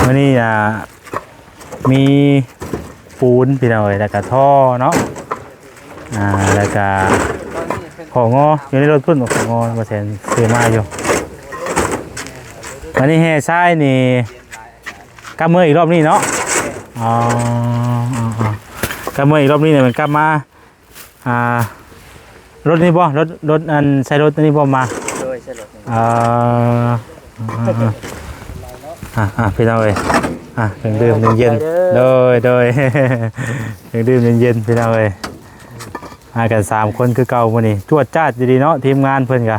ມື້ນີ້ ອ່າ ມີປູນພີ່ນ້ອງເອີຍ ແລ້ວກະທໍ່ເນາະ ອ່າ ແລ້ວກະຂອງງໍ ຢູ່ໃນລົດພຸ້ນ ຂອງງໍ ບໍ່ແຊນຊື້ມາຢູ່. ບາດນີ້ແຮ່ຊາຍນີ້ ກັບເມືອອີກລອບນີ້ເນາະ. ອໍ ກັບເມືອອີກລອບນີ້ແມ່ນກັບມາ ອ່າ ລົດນີ້ບໍ່? ລົດ ລົດ ອັນ ໃຊ້ລົດອັນນີ້ບໍ່ມາ? ໂດຍ ໃຊ້ລົດນີ້. ເອີ ອ່າ ອ່າ ພີ່ນ້ອງເອີຍ ອ່າ ເຄື່ອງດື່ມເຢັນໆ ໂດຍ ໂດຍ ເຄື່ອງດື່ມເຢັນໆ ພີ່ນ້ອງເອີຍ ມາກັນສາມຄົນຄືເກົ່າມື້ນີ້ ຈວດຈາດຢູ່ດີເນາະ ທີມງານເພິ່ນກະ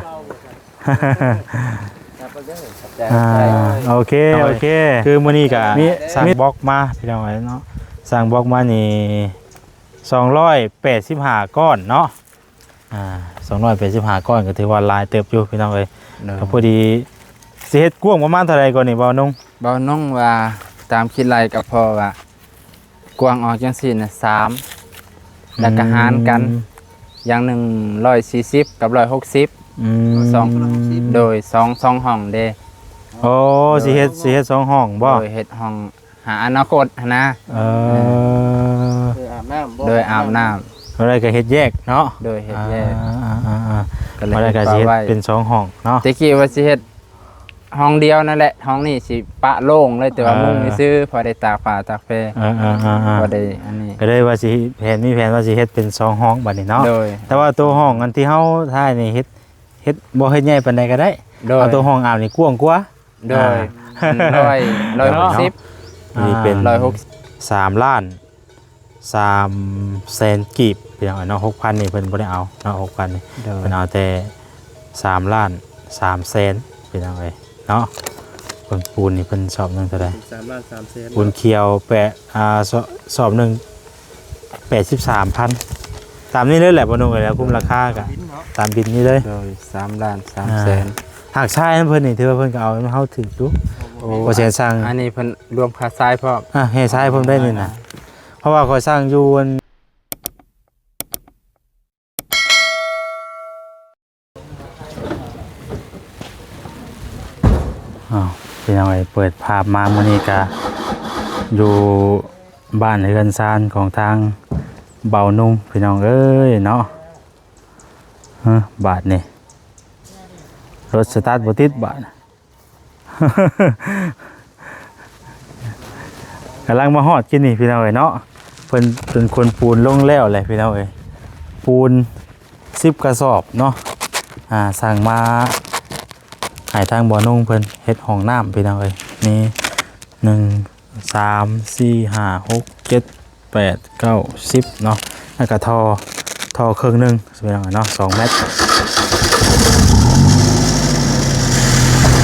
ອ່າ ໂອເຄ ໂອເຄ ຄືມື້ນີ້ກະມີສັ່ງບລັອກມາ ພີ່ນ້ອງເອີຍເນາະ ສັ່ງບລັອກມານີ້ ສອງຮ້ອຍແປດສິບຫ້າກ້ອນເນາະ ອ່າ ສອງຮ້ອຍແປດສິບຫ້າກ້ອນ ກໍຖືວ່າຫຼາຍເຕີບຢູ່ພີ່ນ້ອງເອີຍ. ໂດຍ ກໍພໍດີ ຊິເຮັດກວ້າງປະມານເທົ່າໃດກ່ອນນີ້ ບ່າວນຸ່ງ? ບ່າວນຸ່ງວ່າຕາມຄິດໄລ່ກໍພໍວ່າ ກວ້າງອອກຈັ່ງຊີ້ນະ ສາມ ແລ້ວກໍຫານກັນ ອືມ ຢ່າງໜຶ່ງຮ້ອຍສີ່ສິບກັບຮ້ອຍຫົກສິບ ອືມ ສອງ ໂດຍ ສອງ ສອງຫ້ອງເດ້. ໂອ້ ໂດຍ ຊິເຮັດ ຊິເຮັດສອງຫ້ອງບໍ່? ໂດຍ ເຮັດຫ້ອງ ຫາອະນາຄົດຫັ້ນນະ. ເອີ ເອີ ໂດຍອາບນ້ຳບໍ່? ໂດຍອາບນ້ຳ ບໍ່ໄດ້ກໍເຮັດແຍກເນາະ. ໂດຍເຮັດແຍກ ອ່າໆໆ ກໍເລີຍ ບໍ່ໄດ້ກໍຊິເຮັດເປັນສອງຫ້ອງເນາະ. ແຕ່ກີ້ວ່າຊິເຮັດຫ້ອງດຽວນັ້ນແຫຼະ ຫ້ອງນີ້ຊິປະໂລ່ງເລີຍ ແຕ່ວ່າ ເອີ ມຸງຊື່ໆ ພໍໄດ້ຕາກຜ້າຕາກແພ ເອີໆໆໆ ບໍ່ໄດ້ອັນນີ້ ກໍເລີຍວ່າຊິແຜນ ມີແຜນວ່າຊິເຮັດເປັນສອງຫ້ອງບັດນີ້ເນາະ. ໂດຍ ແຕ່ວ່າໂຕຫ້ອງອັນທີ່ເຮົາຖ່າຍນີ້ເຮັດ ເຮັດ ບໍ່ເຮັດໃຫຍ່ປານໃດກໍໄດ້. ໂດຍ ເອົາໂຕຫ້ອງອາບນີ້ກວ້າງກວ່າ. ໂດຍ ອ່າ ອັນຮ້ອຍ ຮ້ອຍຫົກສິບ ເນາະ ນີ້ເປັນ ອ່າ ຮ້ອຍຫົກສິບ ສາມລ້ານສາມແສນກີບ ພີ່ນ້ອງເອີຍເນາະ. ຫົກພັນນີ້ເພິ່ນບໍ່ໄດ້ເອົາເນາະ ຫົກພັນນີ້ ໂດຍ ເພິ່ນເອົາແຕ່ສາມລ້ານສາມແສນ ພີ່ນ້ອງເອີຍເນາະ. ເບິ່ງປູນນີ້ເພິ່ນສອບໜຶ່ງເທົ່າໃດ? ສາມລ້ານສາມແສນ ປູນຂຽວແປະ ອ່າ ສອບ ສອບໜຶ່ງ ແປດສິບສາມພັນ ຕາມນີ້ເລີຍແຫຼະ ບໍ່ໜຸ່ງເອີຍ ແລ້ວຄຸມລາຄາກະ ຕາມບິນນີ້ເລີຍ. ໂດຍ ສາມລ້ານສາມແສນ ອ່າ ຫາກຊາຍນຳເພິ່ນນີ້ ຖືວ່າເພິ່ນກໍເອົານຳເຮົາຖືກຢູ່. ໂອ້ ບໍ່ເສຍສັ່ງ ອັນນີ້ເພິ່ນລວມຄ່າຊາຍພ້ອມ ອ່າ ແຮ່ຊາຍພ້ອມໄດ້ນີ້ນະ ອ່າ ເພາະວ່າຂ້ອຍສັ່ງຢູ່ອັນ ອ້າວ ພີ່ນ້ອງເອີຍ ເປີດພາບມາມື້ນີ້ກະຢູ່ບ້ານເຮືອນຊານຂອງທາງເບົານຸ່ງ ພີ່ນ້ອງເອີຍເນາະ. ເອີ ບາດນີ້ລົດສະຕາດບໍ່ຕິດບາດ ກຳລັງມາຮອດກິນນີ້ ພີ່ນ້ອງເອີຍເນາະ. ເພິ່ນເປັນຄົນປູນລົງແລ້ວແຫຼະ ພີ່ນ້ອງເອີຍ ປູນສິບກະສອບເນາະ. ອ່າ ສັ່ງມາໃຫ້ທາງບ່າວນຸ່ງເພິ່ນເຮັດຫ້ອງນ້ຳ ພີ່ນ້ອງເອີຍ. ມີໜຶ່ງ ສາມ ສີ່ ຫ້າ ຫົກ ເຈັດ ແປດ ເກົ້າ ສິບເນາະ ແລ້ວກະທໍ່ ທໍ່ເຄິ່ງໜຶ່ງ ພີ່ນ້ອງເນາະ ສອງແມັດ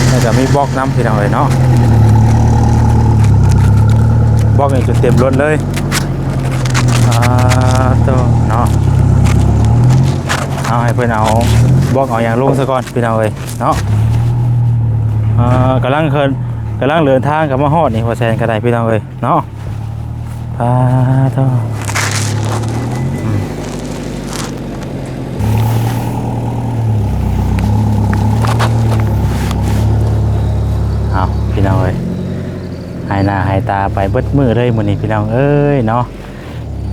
ແລ້ວກະມີບລັອກນຳ ພີ່ນ້ອງເອີຍເນາະ. ບລັອກນີ້ຈົນເຕັມລົດເລີຍ ອ່າ ໂຕເນາະ. ເອົາໃຫ້ເພິ່ນເອົາບລັອກເອົາຫຍັງລົງຊະກ່ອນ ພີ່ນ້ອງເອີຍເນາະ. ເອີ ກຳລັງເດີນ ກຳລັງເດີນທາງກັບມາຮອດນີ້ ພໍ່ແສນກໍໄດ້ ພີ່ນ້ອງເອີຍເນາະ. ປາໂທ ອືມ ເອົາ ພີ່ນ້ອງເອີຍ ຫາຍໜ້າຫາຍຕາໄປເບິດມື້ເລີຍມື້ນີ້ ພີ່ນ້ອງເອີຍເນາະ.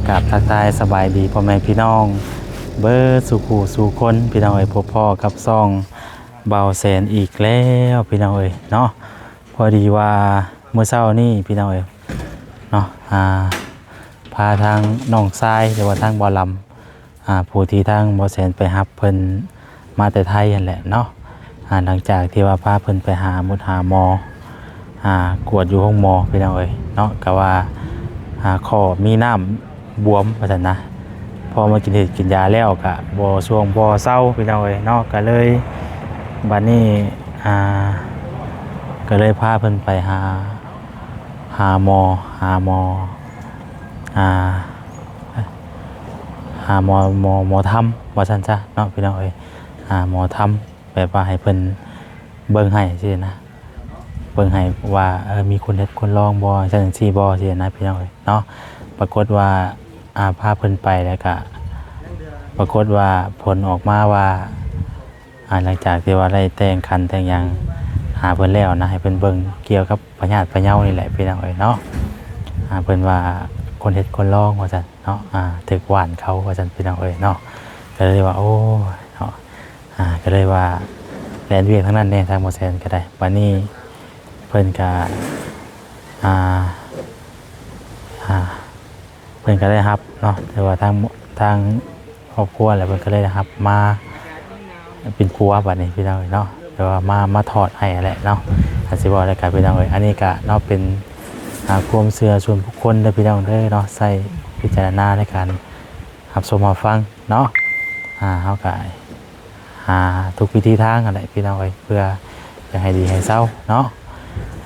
ກາບທັກທາຍສະບາຍດີພໍ່ແມ່ພີ່ນ້ອງເບິດສູ່ຄູ່ສູ່ຄົນ ພີ່ນ້ອງເອີຍ. ພົບພໍ້ກັບຊ່ອງບ່າວແສນອີກແລ້ວ ພີ່ນ້ອງເອີຍເນາະ. ພໍດີວ່າມື້ເຊົ້ານີ້ ພີ່ນ້ອງເອີຍເນາະ ອ່າ ພາທາງນ້ອງຊາຍ ຫຼືວ່າທາງບ່າວລຳ ອ່າ ຜູ້ທີ່ທາງບ່າວແສນໄປຮັບເພິ່ນມາແຕ່ໄທຫັ້ນແຫຼະເນາະ. ອ່າ ຫຼັງຈາກທີ່ວ່າພາເພິ່ນໄປຫາໝົດຫາໝໍ ອ່າ ກວດຢູ່ໂຮງໝໍ ພີ່ນ້ອງເອີຍເນາະ ກະວ່າ ອ່າ ຂໍ້ມີນ້ຳບວມວ່າຊັ້ນນະ. ພໍມາກິນເຫັດກິນຢາແລ້ວກະບໍ່ຊ່ວງບໍ່ເຊົາ ພີ່ນ້ອງເອີຍເນາະ. ກະເລີຍ ບັດນີ້ ອ່າ ກະເລີຍພາເພິ່ນໄປຫາ ຫາໝໍ ຫາໝໍ ອ່າ ຫາໝໍ ໝໍ ໝໍທຳວ່າຊັ້ນຊະເນາະ ພີ່ນ້ອງເອີຍ. ຫາໝໍທຳ ແບບວ່າໃຫ້ເພິ່ນເບິ່ງໃຫ້ຊີ້ນະ ເບິ່ງໃຫ້ວ່າ ເອີ ມີຄົນເຮັດຄົນລອງບໍ່ ຈັ່ງຊັ້ນຈັ່ງຊີ້ບໍ່ ຊີ້ນະ ພີ່ນ້ອງເອີຍເນາະ. ປາກົດວ່າ ອ່າ ພາເພິ່ນໄປແລ້ວກະ ປາກົດວ່າຜົນອອກມາວ່າ ອ່າ ຫຼັງຈາກທີ່ວ່າໄດ້ແຕ່ງຂັນແຕ່ງຫຍັງ ຫາເພິ່ນແລ້ວນະ ໃຫ້ເພິ່ນເບິ່ງກ່ຽວກັບພະຍາດພະເຍົານີ້ແຫຼະ ພີ່ນ້ອງເອີຍເນາະ. ອ່າ ເພິ່ນວ່າຄົນເຮັດຄົນລອງວ່າຊັ້ນເນາະ ອ່າ ຖືກຫວ່ານເຂົາວ່າຊັ້ນ ພີ່ນ້ອງເອີຍເນາະ. ກໍເລີຍວ່າ ໂອ້ຍເນາະ ອ່າ ກໍເລີຍວ່າແລ່ນວຽກທາງນັ້ນແດ່ ທາງບໍ່ແຊນກໍໄດ້. ບາດນີ້ເພິ່ນກໍ ອ່າ ອ່າ ເພິ່ນກໍໄດ້ຮັບເນາະ ແຕ່ວ່າທາງ ທາງຄອບຄົວແຫຼະ ເພິ່ນກໍເລີຍໄດ້ຮັບມາເປັນຜົວບາດນີ້ ພີ່ນ້ອງເອີຍເນາະ. ແຕ່ວ່າມາ ມາຖອດໃຫ້ຫັ້ນແຫຼະເນາະ. ອາດຊິເວົ້າໄດ້ກໍ ພີ່ນ້ອງເອີຍ ອັນນີ້ກໍເນາະ ເປັນ ອ່າ ຄວາມເຊື່ອສ່ວນບຸກຄົນເດີ ພີ່ນ້ອງເດີເນາະ. ໃຊ້ວິຈາລະນະນາໃນການຮັບຊົມຮັບຟັງເນາະ. ອ່າ ເຮົາກໍ ຫາທຸກວິທີທາງຫັ້ນແຫຼະ ພີ່ນ້ອງເອີຍ ເພື່ອຈະໃຫ້ດີໃຫ້ເຊົາເນາະ.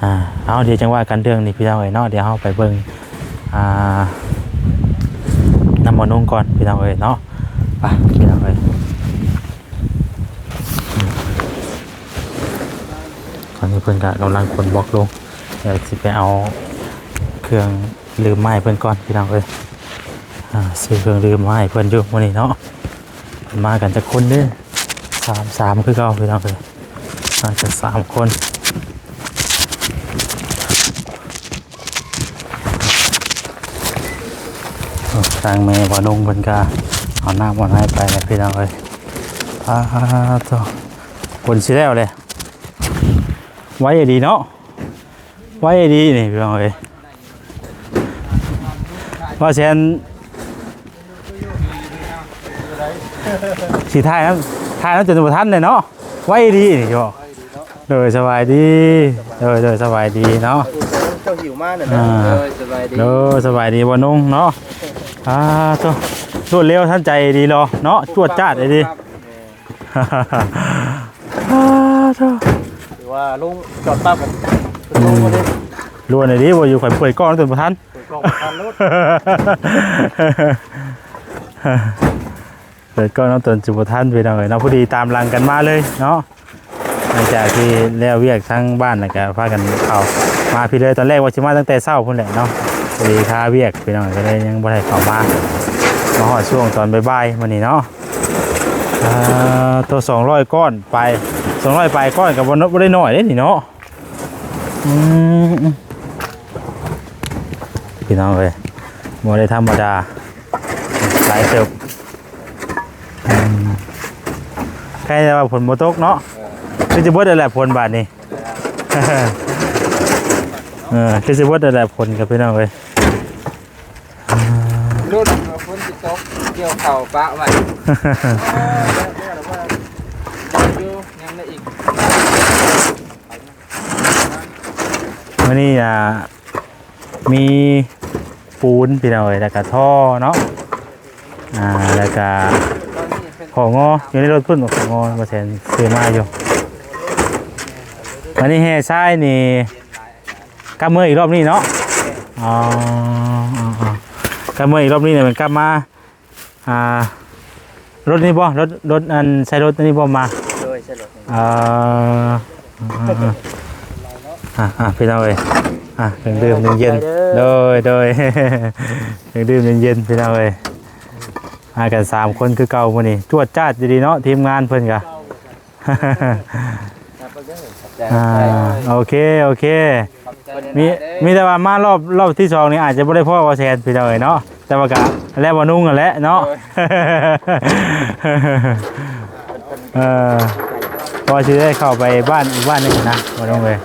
ອ່າ ເອົາ ດຽວຈັ່ງວ່າກັນເລື່ອງນີ້ ພີ່ນ້ອງເອີຍເນາະ. ດຽວເຮົາໄປເບິ່ງ ອ່າ ນຳໝໍນຸ່ງກ່ອນ ພີ່ນ້ອງເອີຍເນາະ. ໄປ ພີ່ນ້ອງເອີຍ ຕອນນີ້ເພິ່ນກະກຳລັງຂົນບລັອກລົງ ດຽວຊິໄປເອົາເຄື່ອງດື່ມມາໃຫ້ເພິ່ນກ່ອນ ພີ່ນ້ອງເອີຍ. ອ່າ ຊື້ເຄື່ອງດື່ມມາໃຫ້ເພິ່ນຢູ່ມື້ນີ້ເນາະ. ເພິ່ນມາກັນຈັກຄົນເດ້? ສາມ ສາມຄືເກົ່າ ພີ່ນ້ອງເອີຍ ມາກັນສາມຄົນ. ໂອ້ ທາງແມ່ບ່າວນຸ່ງເພິ່ນກະເອົານ້ຳເອົາໃນໄປແລ້ວ ພີ່ນ້ອງເອີຍ. ປາດໂທ້ ຝົນຊິແລ້ວເດ້ ໄວອີ່ຫຼີເນາະ ໄວອີ່ຫຼີນີ້ ພີ່ນ້ອງເອີຍ. ວ່າແຊນ ຊິຖ່າຍນຳ ຖ່າຍນຳຈົນບໍ່ທັນເລີຍເນາະ ໄວດີນີ້ບໍ. ໂດຍ ສະບາຍດີ ໂດຍ ໂດຍ ສະບາຍດີເນາະ. ເຈົ້າຫິວມານັ້ນນະ. ອ່າ ໂດຍ ສະບາຍດີ ໂດຍ ສະບາຍດີບ່າວນຸ່ງເນາະ. ອ່າ ໂທ້ ລວດເລັວທັນໃຈດີເນາະ ຈວດຈາດດີ. ອ່າ ໂທ້ ຖືວ່າລົງຈອດປັບກັນ ອືມ ລົງມາເລີຍ. ລວດດີບໍ່ຢູ່ ຂ້ອຍເປີດກ້ອງຈົນບໍ່ທັນ ເປີດກ້ອງບໍ່ທັນໂລດ ເປີດກ້ອງນຳຕົນຊິບໍ່ທັນ ພີ່ນ້ອງເອີຍເນາະ. ພໍດີຕາມຫຼັງກັນມາເລີຍເນາະ ຫຼັງຈາກທີ່ແລ້ວວຽກທາງບ້ານ ແລ້ວກະພາກັນເຂົ້າມາພີ້ເລີຍ. ຕອນແລກວ່າຊິມາຕັ້ງແຕ່ເຊົ້າພຸ້ນແຫຼະເນາະ ພໍດີຄາວຽກ ພີ່ນ້ອງ ກໍເລີຍຍັງບໍ່ໄດ້ເຂົ້າມາ ມາຮອດຊ່ວງຕອນບ່າຍໆມື້ນີ້ເນາະ. ອ່າ ໂຕ ສອງຮ້ອຍກ້ອນປາຍ ສອງຮ້ອຍປາຍກ້ອນກໍບໍ່ ບໍ່ໄດ້ນ້ອຍເດ້ນີ້ເນາະ. ອືມ ພີ່ນ້ອງເອີຍ ບໍ່ໄດ້ທຳມະດາ ຫຼາຍເຕີບ. ອືມ ໃກ້ແຕ່ວ່າຝົນບໍ່ຕົກເນາະ ເອີ ຄືຊິເບິດແລ້ວແຫຼະຝົນບາດນີ້. ເອີ ຄືຊິເບິດແລ້ວແຫຼະຝົນກັບ ພີ່ນ້ອງເອີຍ. ລຸ້ນວ່າຝົນຊິຕົກ ກ່ຽວເຂົ້າປະໄວ້ ເອີ ເອີ ເອີ ຍັງໄດ້ອີກ. ມື້ນີ້ ອ່າ ມີປູນ ພີ່ນ້ອງເອີຍ ແລ້ວກະທໍ່ເນາະ ອ່າ ແລ້ວກະຂອງໍຢູ່ໃນລົດພຸ້ນ ຂອງໍ ບໍ່ແຊນຊື້ມາຢູ່. ວັນນີ້ແຫ່ຊາຍນີ້ກັບເມືອອີກລອບນີ້ເນາະ. ອໍ ກັບເມືອອີກລອບນີ້ແມ່ນກັບມາ ອ່າ ລົດນີ້ບໍ່? ລົດ ລົດ ອັນ ໃຊ້ລົດນີ້ບໍ່ມາ? ໂດຍ ໃຊ້ລົດນີ້. ເອີ ອ່າ ອ່າ ພີ່ນ້ອງເອີຍ ອ່າ ເຄື່ອງດື່ມເຢັນໆ ໂດຍ ໂດຍ ເຄື່ອງດື່ມເຢັນໆ ພີ່ນ້ອງເອີຍ. ມາກັນສາມຄົນຄືເກົ່າມື້ນີ້ ຈວດຈາດດີເນາະ ທີມງານເພິ່ນກະ. ອ່າ ໂອເຄ ໂອເຄ ມີ ມີແຕ່ວ່າມາລອບ ລອບທີສອງນີ້ອາດຈະບໍ່ໄດ້ພໍ້ບໍ່ແຊນ ພີ່ນ້ອງເອີຍເນາະ ແຕ່ວ່າກະແລ້ວບໍ່ນຸ່ງຫັ້ນແຫຼະເນາະ. ເອີ ພໍຊິໄດ້ເຂົ້າໄປບ້ານອີກບ້ານໜຶ່ງນະ ບໍ່ນຸ່ງເອີຍ.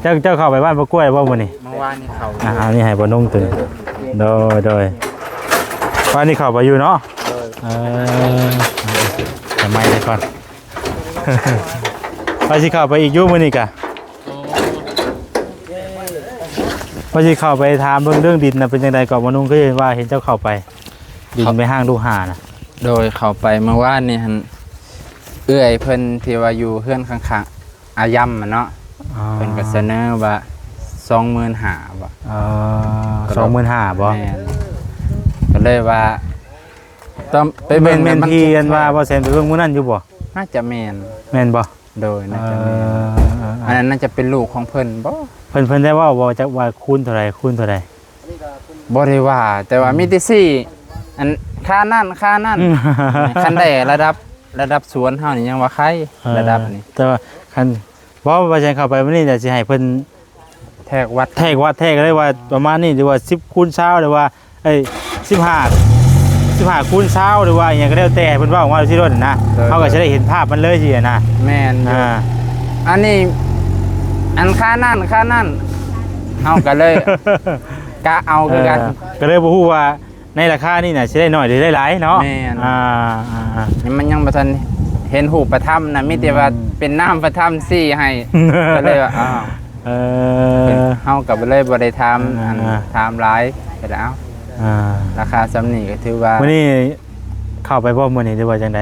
ເຈົ້າ ເຈົ້າເຂົ້າໄປບ້ານປະກ້ວຍບໍ່ມື້ນີ້? ເມື່ອວານນີ້ເຂົ້າ ອ່າ ອັນນີ້ໃຫ້ບໍ່ນຸ່ງຕື່ນ ໂດຍ ໂດຍ ວານນີ້ເຂົ້າໄປຢູ່ເນາະ. ເອີ ທຳໄມໄດ້ກ່ອນ ວ່າຊິເຂົ້າໄປອີກຢູ່ມື້ນີ້ກະ ວ່າຊິເຂົ້າໄປຖາມເບິ່ງເລື່ອງດິນນະ ເປັນຈັ່ງໃດເກາະ ໝໍນຸ່ງ ຄືເຫັນວ່າເຫັນເຈົ້າເຂົ້າໄປ ດິນໄປຫ້າງລູກຫ້ານະ. ໂດຍ ເຂົ້າໄປເມື່ອວານນີ້ຫັ້ນ ເອື້ອຍເພິ່ນທີ່ວ່າຢູ່ເຮືອນຂ້າງໆ ອາຢຳຫັ້ນເນາະ ອໍ ເພິ່ນກໍສະເໜີວ່າສອງໝື່ນຫ້າບໍ. ອໍ ກໍເລີຍ ສອງໝື່ນຫ້າບໍ? ແມ່ນ ກໍເລີຍວ່າ ຕ້ອງໄປເບິ່ງ ແມ່ນ ແມ່ນ ແມ່ນ ທີ່ອັນວ່າບໍ່ແຊນໄປເບິ່ງມື້ນັ້ນຢູ່ບໍ? ໜ້າຈະແມ່ນ. ແມ່ນບໍ? ໂດຍ ໜ້າຈະແມ່ນ. ເອີ ເອີ ເອີ ອັນນັ້ນໜ້າຈະເປັນລູກຂອງເພິ່ນບໍ? ເພິ່ນ ເພິ່ນໄດ້ເວົ້າບໍ່ ຈັກວ່າຄູນເທົ່າໃດ ຄູນເທົ່າໃດ? ບໍ່ໄດ້ວ່າ ແຕ່ວ່າ ອືມ ມີແຕ່ຊີ້ ອັນ ຄ່ານັ້ນຄ່ານັ້ນ ອືມ ຄັນໄດ້ລະດັບ ລະດັບສວນເຮົານີ້ຍັງວ່າໄຄ ເອີ ລະດັບນີ້ ແຕ່ວ່າຄັນ ບໍ່ ວ່າຈັ່ງເຂົ້າໄປມື້ນີ້ແຫຼະ ຊິໃຫ້ເພິ່ນ ແທກວັດ ແທກວັດ ແທກເລີຍວ່າປະມານນີ້ ຫຼືວ່າສິບຄູນຊາວ ຫຼືວ່າ ເອີຍ ສິບຫ້າ ສິບຫ້າຄູນຊາວ ຫຼືວ່າອີ່ຫຍັງກໍແລ້ວແຕ່ ໃຫ້ເພິ່ນເວົ້າອອກມາຊີ້ໂລດນະ. ໂດຍ ເຮົາກໍຊິໄດ້ເຫັນພາບມັນເລີຍຊີ້ນະ. ແມ່ນຢູ່ ອ່າ ອັນນີ້ ອັນຄ່ານັ້ນ ຄ່ານັ້ນ ເຮົາກໍເລີຍ ກະເອົາຄືກັນ ເອີ ກໍເລີຍບໍ່ຮູ້ວ່າ ໃນລາຄານີ້ນະ ຊິໄດ້ໜ້ອຍຫຼືໄດ້ຫຼາຍເນາະ. ແມ່ນ ອ່າ ອ່າ ມັນຍັງບໍ່ທັນເຫັນຮູບປະທຳນະ ມີແຕ່ວ່າ ອືມ ເປັນນາມປະທຳຊີ້ໃຫ້ ກໍເລີຍວ່າ ອ້າວ ເອີ ເຮົາກໍເລີຍບໍ່ໄດ້ຖາມ ອ່າ ອັນ ອ່າ ຖາມຫຼາຍ ກໍເລີຍ ເອົ້າ ອ່າ ລາຄາສ່ຳນີ້ກໍຖືວ່າ ມື້ນີ້ເຂົ້າໄປບໍ່ມື້ນີ້ ຫຼືວ່າຈັ່ງໃດ?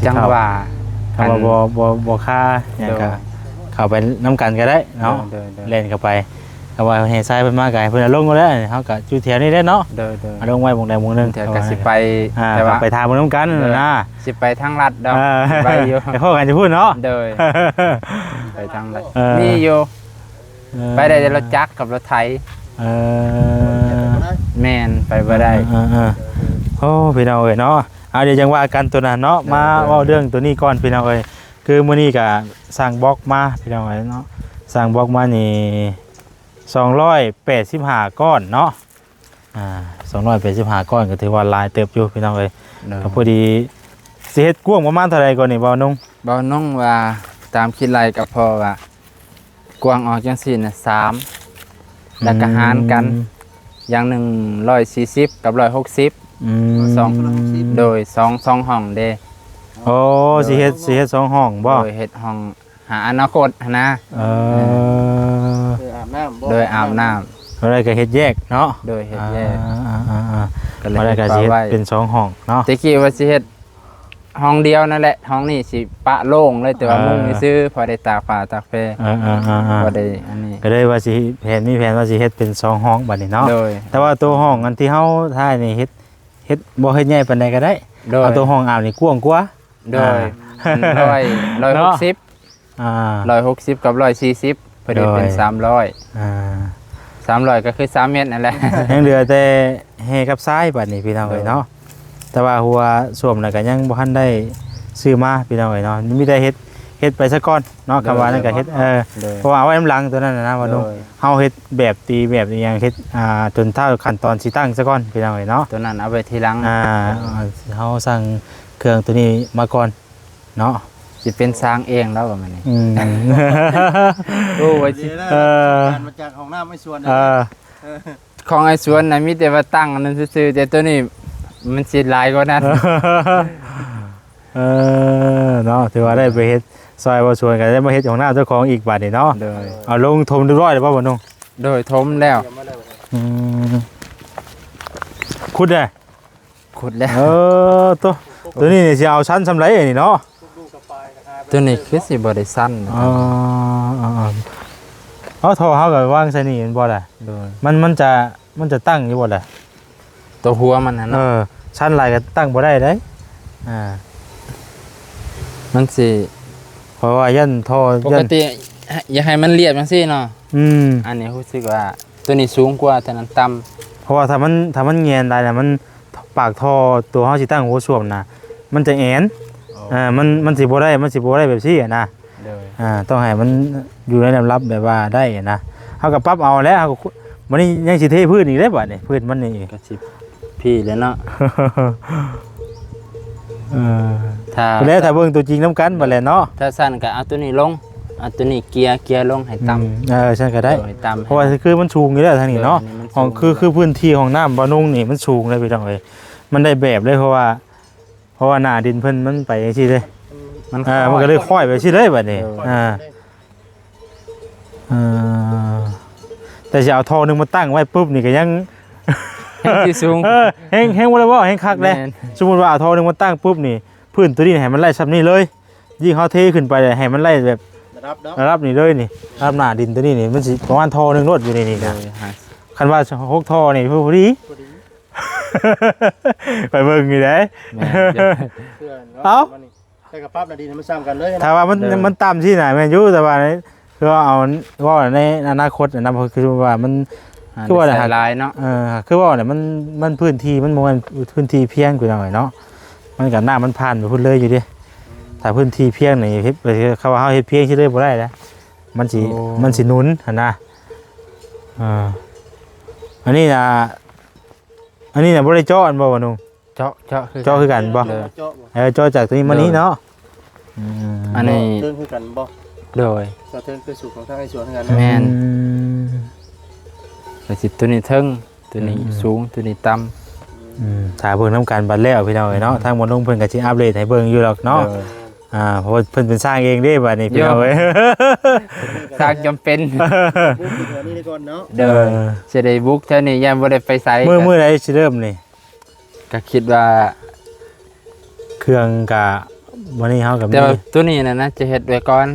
ຈັ່ງວ່າ ຄັນວ່າ ອັນ ບໍ່ ບໍ່ ບໍ່ຄາຫຍັງ ໂດຍ ກໍເຂົ້າໄປນຳກັນກໍໄດ້ເນາະ. ໂດຍ ໂດຍ ໂດຍ ແລ່ນເຂົ້າໄປ ຖ້າວ່າແຫ່ຊາຍເພິ່ນມາກໍໃຫ້ເພິ່ນເອົາລົງໄວ້ແລ້ວ ເຮົາກໍຢູ່ແຖວນີ້ແຫຼະເນາະ. ໂດຍ ໂດຍ ເອົາລົງໄວ້ໝ່ອງໃດໝ່ອງໜຶ່ງ ແຖວກໍຊິໄປ ອ່າ ແຕ່ວ່າ ໄປຖາມເບິ່ງນຳກັນ ໂດຍ ນະ ຊິໄປທາງລັດດອກ ເອີ ໄປຢູ່ ໄປພໍ້ກັນຢູ່ພຸ້ນເນາະ. ໂດຍ ໄປທາງລັດ ເອີ ມີຢູ່ ເອີ ໄປໄດ້ແຕ່ລົດຈັກກັບລົດໄຖ. ເອີ ແມ່ນ ໄປບໍ່ໄດ້ ເອີ ເອີ ເອີ ໂອ້ ພີ່ນ້ອງເອີຍເນາະ ເອົາ ດຽວຈັ່ງວ່າກັນໂຕນັ້ນເນາະ. ໂດຍ ມາ ໂດຍ ເວົ້າເລື່ອງໂຕນີ້ກ່ອນ ພີ່ນ້ອງເອີຍ ຄືມື້ນີ້ກໍສັ່ງບລັອກມາ ພີ່ນ້ອງເອີຍເນາະ ສັ່ງບລັອກມານີ້ ສອງຮ້ອຍແປດສິບຫ້າກ້ອນເນາະ. ອ່າ ສອງຮ້ອຍແປດສິບຫ້າກ້ອນ ກໍຖືວ່າຫຼາຍເຕີບຢູ່ ພີ່ນ້ອງເອີຍ. ໂດຍ ກໍພໍດີ ຊິເຮັດກວ້າງປະມານເທົ່າໃດກ່ອນນີ້ ບ່າວນຸ່ງ? ບ່າວນຸ່ງວ່າ ຕາມຄິດໄລ່ກໍພໍວ່າ ກວ້າງອອກຈັ່ງຊີ້ນະ ສາມ ແລ້ວກໍຫານກັນ ອືມ ຢ່າງໜຶ່ງຮ້ອຍສີ່ສິບກັບຮ້ອຍຫົກສິບ ອືມ ສອງ ໂດຍ ສອງ ສອງຫ້ອງເດ້. ໂອ້ ໂດຍ ຊິເຮັດ ຊິເຮັດສອງຫ້ອງບໍ່? ໂດຍ ເຮັດຫ້ອງ ຫາອະນາຄົດຫັ້ນນະ. ເອີ ເອີ ອາບນ້ຳ ໂດຍ ອາບນ້ຳ ບໍ່ໄດ້ກໍເຮັດແຍກເນາະ. ໂດຍ ເຮັດແຍກ ອ່າໆໆ ກໍເລີຍ ບໍ່ໄດ້ກໍຊິເຮັດເປັນສອງຫ້ອງເນາະ. ແຕ່ກີ້ວ່າຊິເຮັດຫ້ອງດຽວນັ້ນແຫຼະ ຫ້ອງນີ້ຊິປະໂລ່ງເລີຍ ແຕ່ວ່າ ເອີ ມຸງຊື່ໆ ພໍໄດ້ຕາກຜ້າຕາກແພ ເອີໆໆໆ ບໍ່ໄດ້ອັນນີ້ ກໍເລີຍວ່າຊິແຜນ ມີແຜນວ່າຊິເຮັດເປັນສອງຫ້ອງບັດນີ້ເນາະ. ໂດຍ ແຕ່ວ່າໂຕຫ້ອງອັນທີ່ເຮົາຖ່າຍນີ້ເຮັດ ເຮັດ ບໍ່ເຮັດໃຫຍ່ປານໃດກໍໄດ້. ໂດຍ ເອົາໂຕຫ້ອງອາບນີ້ກວ້າງກວ່າ ໂດຍ ອ່າ ອັນຮ້ອຍ ເນາະ ຮ້ອຍຫົກສິບ ອ່າ ຮ້ອຍຫົກສິບກັບຮ້ອຍສີ່ສິບ ພໍດີເປັນ ໂດຍ ສາມຮ້ອຍ ອ່າ ສາມຮ້ອຍກໍຄືສາມແມັດນັ້ນແຫຼະ. ຍັງເຫຼືອແຕ່ແຮ່ກັບຊາຍບັດນີ້ ພີ່ນ້ອງເອີຍເນາະ. ໂດຍ ແຕ່ວ່າຫົວສ້ວມນະກໍຍັງບໍ່ທັນໄດ້ຊື້ມາ ພີ່ນ້ອງເອີຍເນາະ ມີແຕ່ເຮັດ ເຮັດໄປຊະກ່ອນເນາະ. ໂດຍ ຄຳວ່ານັ້ນກໍເຮັດ ໂດຍ ເອີ ໂດຍ ເພາະວ່າເອົາໄວ້ນຳຫຼັງໂຕນັ້ນນະ ບ່າວນຸ່ງ ໂດຍ ເຮົາເຮັດແບບຕີແບບອີ່ຫຍັງ ເຮັດ ອ່າ ຈົນທ້າຍຂັ້ນຕອນຊິຕັ້ງຊະກ່ອນ ພີ່ນ້ອງເອີຍເນາະ. ໂຕນັ້ນເອົາໄວ້ທີຫຼັງ ອ່າ ເຮົາສັ່ງເຄື່ອງໂຕນີ້ມາກ່ອນ ເນາະ ຊິເປັນຊ່າງເອງແລ້ວປະມານນີ້. ອືມ ໂອ້ ວ່າຊິ ເອີ ການມາຈາກຫ້ອງນ້ຳໄອ້ສວນ ເອີ ຂອງໄອ້ສວນນະ ມີແຕ່ວ່າຕັ້ງອັນນັ້ນຊື່ໆ ແຕ່ໂຕນີ້ມັນຊິຫຼາຍກວ່ານັ້ນ. ເອີ ເນາະ ຖືວ່າໄດ້ໄປເຮັດຊ່ອຍບ່າວສວນ ກໍໄດ້ມາເຮັດຫ້ອງນ້ຳເຈົ້າຂອງອີກບາດນີ້ເນາະ. ໂດຍ ເອົາລົງຖົມຮຽບຮ້ອຍແລ້ວບໍ່ ບ່າວນຸ່ງ? ໂດຍ ຖົມແລ້ວ. ອືມ ຂຸດແລ້ວ ຂຸດແລ້ວ. ເອີ ໂຕ ໂຕນີ້ນີ້ຊິເອົາຊັ້ນສ່ຳໃດນີ້ເນາະ? ໂຕນີ້ຄືຊິບໍ່ໄດ້ຊັ້ນ. ອໍ ເອົາ ເອົາ ເອົາ ເອົາ ເອົາ ເອົາ ເອົາ ທໍ່ເຮົາກໍວາງໃສ່ນີ້ແມ່ນບໍ່ລະ? ໂດຍ ມັນ ມັນຈະ ມັນຈະຕັ້ງຢູ່ບໍ່ລະ? ຕົວຫົວມັນຫັ້ນເນາະ. ເອີ ຊັ້ນຫຼາຍກໍຕັ້ງບໍ່ໄດ້ເດ້. ອ່າ ມັນຊິ ເພາະວ່າຢ້ານທໍ່ ປົກກະຕິ ຢ້ານ ຢາກໃຫ້ມັນລຽບຈັ່ງຊີ້ເນາະ. ອືມ ອັນນີ້ຮູ້ສຶກວ່າ ຕົວນີ້ສູງກວ່າ ຕົວນັ້ນຕ່ຳ. ເພາະວ່າຖ້າມັນ ຖ້າມັນແຫງນຫຼາຍນະ ມັນ ປາກທໍ່ຕົວເຮົາຊິຕັ້ງໂຫສົວມນະ ມັນຈະແອນ. ອໍ ເອີ ມັນ ມັນຊິບໍ່ໄດ້ ມັນຊິບໍ່ໄດ້ແບບຊີ້ນະ. ໂດຍ ອ່າ ຕ້ອງໃຫ້ມັນຢູ່ໃນລຳດັບແບບວ່າໄດ້ນະ. ເຮົາກໍປັບເອົາແຫຼະ ເຮົາກໍ ບາດນີ້ຍັງຊິເທພື້ນອີກເດ້ ບາດນີ້ ພື້ນມັນນີ້ ກໍຊິພີ້ແຫຼະເນາະ. ເອີ ຖ້າ ແລ້ວຖ້າເບິ່ງຕົວຈິງນຳກັນບາດແຫຼະເນາະ. ຖ້າຊັ້ນກໍເອົາຕົວນີ້ລົງ ເອົາຕົວນີ້ເກຍ ເກຍລົງໃຫ້ຕ່ຳ. ອືມ ເອີ ຊັ້ນກໍໄດ້. ໂດຍ ໃຫ້ຕ່ຳ ເພາະວ່າຄືມັນສູງຢູ່ແລ້ວທາງນີ້ເນາະ. ໂດຍ ອັນນີ້ມັນສູງ ຂອງ ຄື ແລ້ວ ຄືພື້ນທີ່ຫ້ອງນ້ຳບ່າວນຸ່ງນີ້ມັນສູງເລີຍ ພີ່ນ້ອງເອີຍ. ມັນໄດ້ແບບເລີຍ ເພາະວ່າ ເພາະວ່າໜ້າດິນເພິ່ນມັນໄປຈັ່ງຊີ້ເດ້. ມັນ ເອີ ມັນກໍເລີຍຄ້ອຍໄປຊີ້ເລີຍບາດນີ້. ໂດຍ ເອີ ເອີ ແຕ່ຊິເອົາທໍ່ໜຶ່ງມາຕັ້ງໄວ້ປຸບນີ້ກໍຍັງ ແຮງຊິສູງ. ເອີ ແຮງ ແຮງບໍ່ໄດ້ເວົ້າ ແຮງຄັກເດ້. ແມ່ນ ສົມມຸດວ່າເອົາທໍ່ໜຶ່ງມາຕັ້ງປຸບນີ້ ພື້ນຕົວນີ້ໃຫ້ມັນໄລ່ສ່ຳນີ້ເລີຍ. ຍິ່ງເຮົາເທຂຶ້ນໄປໃຫ້ມັນໄລ່ແບບ ລະດັບເນາະ ລະດັບນີ້ເລີຍນີ້ ລະດັບໜ້າດິນຕົວນີ້ນີ້ ມັນຊິປະມານທໍ່ໜຶ່ງໂລດຢູ່ໃນນີ້ນະ. ໂດຍ ຄັນວ່າຫົກທໍ່ນີ້ພໍດີ ພໍດີ ໄປເບິ່ງຢູ່ໃດ. ແມ່ນ ເອົ້າ ແຕ່ກໍປັບໜ້າດິນໃຫ້ມັນສ່ຳກັນເລີຍນະ. ຖ້າວ່າມັນ ໂດຍ ມັນຕ່ຳຊີ້ນະ ແມ່ນຢູ່ ແຕ່ວ່າຄືວ່າເອົາ ເວົ້າໃນອະນາຄົດນະ ຄືວ່າມັນ ອ່າ ຄືວ່າ ໃສ່ຫຼາຍເນາະ. ເອີ ຄືເວົ້າແຫຼະ ມັນ ມັນພື້ນທີ່ມັນບໍ່ແມ່ນພື້ນທີ່ພຽງ ພີ່ນ້ອງເອີຍເນາະ. ມັນກໍ ນ້ຳມັນຜ່ານໄປພຸ້ນເລີຍຢູ່ເດ້. ຖ້າພື້ນທີ່ພຽງນີ້ເຮັດ ເຂົາວ່າເຮົາເຮັດພຽງຊິເລີຍບໍ່ໄດ້ນະ ມັນຊິ ໂອ້ ມັນຊິໜຸນຫັ້ນນະ. ອ່າ ອັນນີ້ນະ ອັນນີ້ນະບໍ່ໄດ້ເຈາະແມ່ນບໍ່ ບ່າວໜຸ່ມ? ເຈາະ ເຈາະຄື ເຈາະຄືກັນບໍ່? ໂດຍ ເອີ ເຈາະຈາກຕົວນີ້ມານີ້ເນາະ. ອືມ ອັນນີ້ເທິງຄືກັນບໍ່? ໂດຍ ເຈາະເທິງຄືສູດຂອງທາງໄອ້ສວນຄືກັນເນາະ. ແມ່ນ ອືມ ກໍຊິຕົວນີ້ເທິງ ຕົວນີ້ ອືມ ສູງ ຕົວນີ້ຕ່ຳ. ອືມ ຖ້າເບິ່ງນຳກັນບັດແລ້ວພີ່ນ້ອງເອີຍເນາະ ອືມ ທາງໝໍລຸງເພິ່ນກໍຊິອັບເດດໃຫ້ເບິ່ງຢູ່ດອກເນາະ. ໂດຍ ອ່າ ເພາະວ່າເພິ່ນເປັນຊ່າງເອງເດ້ບັດນີ້ ໂຍ ພີ່ນ້ອງເອີຍ ຊ່າງຈຳເປັນ ບຸກຢູ່ແຖວນີ້ກ່ອນເນາະ. ໂດຍ ເອີ ຊິໄດ້ບຸກແຖວນີ້ ຢ້ານບໍ່ໄດ້ໄປໃສ. ມື້ ມື້ໃດຊິເລີ່ມນີ້? ກໍຄິດວ່າ ເຄື່ອງກະ ມື້ນີ້ເຮົາກໍມີ ແຕ່ວ່າຕົວນີ້ນະ ນະ ຈະເຮັດໄວ້ກ່ອນ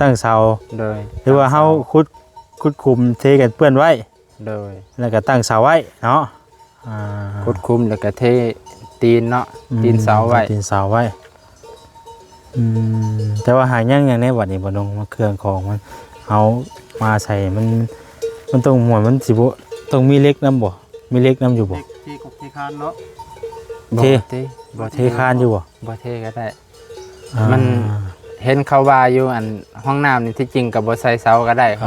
ຕັ້ງເສົາ. ໂດຍ ຫຼືວ່າເຮົາຂຸດ ຂຸດຂຸມເທກັນເປື້ອນໄວ້. ໂດຍ ແລ້ວກໍຕັ້ງເສົາໄວ້ເນາະ. ອ່າ ຂຸດຂຸມ ແລ້ວກໍເທຕີນເນາະ. ອືມ ຕີນເສົາໄວ້ ຕີນເສົາໄວ້. ອືມ ແຕ່ວ່າຫາຍັງຫຍັງແດ່ບັດນີ້ ບ່າວໜຸ່ມ ເຄື່ອງຂອງມັນ ເຮົາມາໃສ່ມັນ ມັນຕ້ອງ ມັນຊິບໍ່ ຕ້ອງມີເຫຼັກນຳບໍ່? ມີເຫຼັກນຳຢູ່ບໍ່? ເຫຼັກເທກົກເທຄານເນາະ. ບໍ່ ເທ ເທ ບໍ່ເທ ເທຄານຢູ່ບໍ່? ບໍ່ເທກໍໄດ້. ອ່າ ມັນເຫັນເຂົາວ່າຢູ່ ອັນຫ້ອງນ້ຳນີ້ ທີ່ຈິງກໍບໍ່ໃສ່ເສົາກໍໄດ້ ອໍ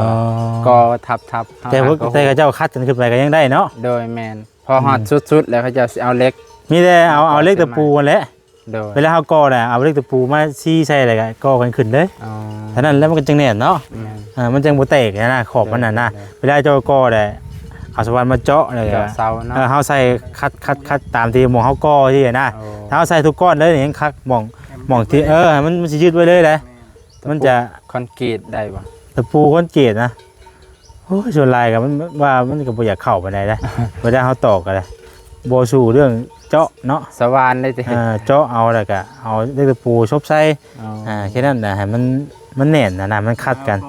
ກໍທັບໆ ແຕ່ ແຕ່ເຂົາເຈົ້າຄັດກັນຂຶ້ນໄປກໍຍັງໄດ້ເນາະ. ໂດຍ ແມ່ນ ພໍຮອດ ອືມ ສຸດໆ ແລ້ວເຂົາເຈົ້າຊິເອົາເຫຼັກ ມີແຕ່ເອົາ ເອົາເຫຼັກຕະປູຫັ້ນແຫຼະ. ໂດຍ ເວລາເຮົາກໍ່ນະ ເອົາເຫຼັກຕະປູມາຊີ້ໃສ່ ແລ້ວກໍກໍ່ກັນຂຶ້ນເລີຍ. ອໍ ເທົ່ານັ້ນແຫຼະ ມັນກໍຈຶ່ງແໜ້ນເນາະ. ແມ່ນ ເອີ ມັນຈຶ່ງບໍ່ແຕກນະ ຂອບມັນນະ. ໂດຍ ໂດຍ ເວລາເຈົ້າກໍ່ແຫຼະ ເອົາສະຫວັນມາເຈາະ ແລ້ວກໍເຈາະເສົາເນາະ. ເອີ ເຮົາໃສ່ຄັດ ຄັດ ຄັດຕາມທີ່ໝ່ອງເຮົາກໍ່ຊີ້ນະ. ອໍ ຖ້າເຮົາໃສ່ທຸກກ້ອນເລີຍນີ້ຍັງຄັກ ໝ່ອງ ໝ່ອງທີ່ ເອີ ໃຫ້ມັນ ມັນຊິຍຶດໄວ້ເລີຍແຫຼະ. ແມ່ນ ມັນຈະ ຕະປູຄອນກຣີດໄດ້ບໍ່? ຕະປູຄອນກຣີດນະ ໂອ້ຍ ສ່ວນຫຼາຍກໍມັນ ວ່າມັນກໍບໍ່ຢາກເຂົ້າປານໃດນະ ເວລາເຮົາຕອກກໍໄດ້ ບໍ່ສູ້ເລື່ອງເຈາະເນາະ. ສະຫວ່ານເລີຍຕິ? ເອີ ເຈາະເອົາ ແລ້ວກໍເອົາເຫຼັກຕະປູສົບໃສ່. ອໍ ອ່າ ແຄ່ນັ້ນນະ ໃຫ້ມັນ ມັນແໜ້ນນະ ມັນຂັດກັນ.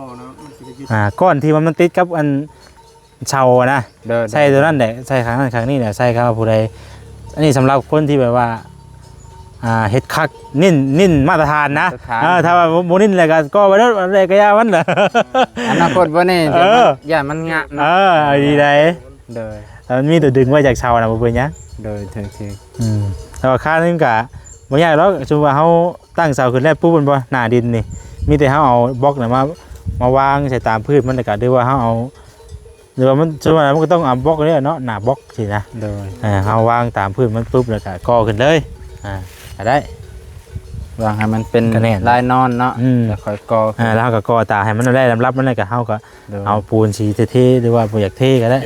ອ່າ ກ້ອນທີ່ວ່າມັນຕິດກັບອັນເສົານະ. ໂດຍ ໃສ່ຕົວນັ້ນແຫຼະ ໃສ່ຂ້າງນັ້ນຂ້າງນີ້ນະ ໃສ່ ຄັນວ່າຜູ້ໃດ ອັນນີ້ສຳລັບຄົນທີ່ແບບວ່າ ອ່າ ເຮັດຄັກ ເນັ້ນ ເນັ້ນມາດຕະຖານນະ. ມາດຕະຖານ ເອີ ຖ້າວ່າບໍ່ ບໍ່ເນັ້ນແລ້ວກໍກໍ່ໄປໂລດ ແລ້ວກໍຢ່າມັນ. ອະນາຄົດບໍ່ແນ່ ເອີ ຢ້ານມັນງະເນາະ. ເອີ ດີໃດ. ໂດຍ ຖ້າມັນມີຕົວດຶງໄວ້ຈາກເສົານະ ບໍ່ເປັນຫຍັງ. ໂດຍ ຖືກໆ. ອືມ ແຕ່ວ່າຄານນີ້ມັນກະບໍ່ຍາກດອກ ສົມມຸດວ່າເຮົາຕັ້ງເສົາຂຶ້ນແລ້ວປຸບ ແມ່ນບໍ່ ໜ້າດິນນີ້ ມີແຕ່ເຮົາເອົາບລັອກນະມາ ມາວາງໃສ່ຕາມພື້ນມັນ ແລ້ວກະ ຫຼືວ່າເຮົາເອົາ ຫຼືວ່າມັນ ສ່ວນໃຫຍ່ມັນກໍຕ້ອງເອົາບລັອກນີ້ແຫຼະເນາະ ໜ້າບລັອກຊີ້ນະ. ໂດຍ ເອີ ເຮົາວາງຕາມພື້ນມັນປຸບ ແລ້ວກໍກໍ່ຂຶ້ນເລີຍ ອ່າ ກໍໄດ້ ວາງໃຫ້ມັນເປັນ ກໍແໜ້ນ ລາຍນອນເນາະ. ອືມ ແລ້ວຄ່ອຍກໍ່ຂຶ້ນ ອ່າ ແລ້ວເຮົາກໍກໍ່ຕາມໃຫ້ມັນໄດ້ລຳດັບມັນ ແລ້ວກໍເຮົາກໍ ໂດຍ ເອົາປູນສີເທໆ ຫຼືວ່າບໍ່ຢາກເທກໍໄດ້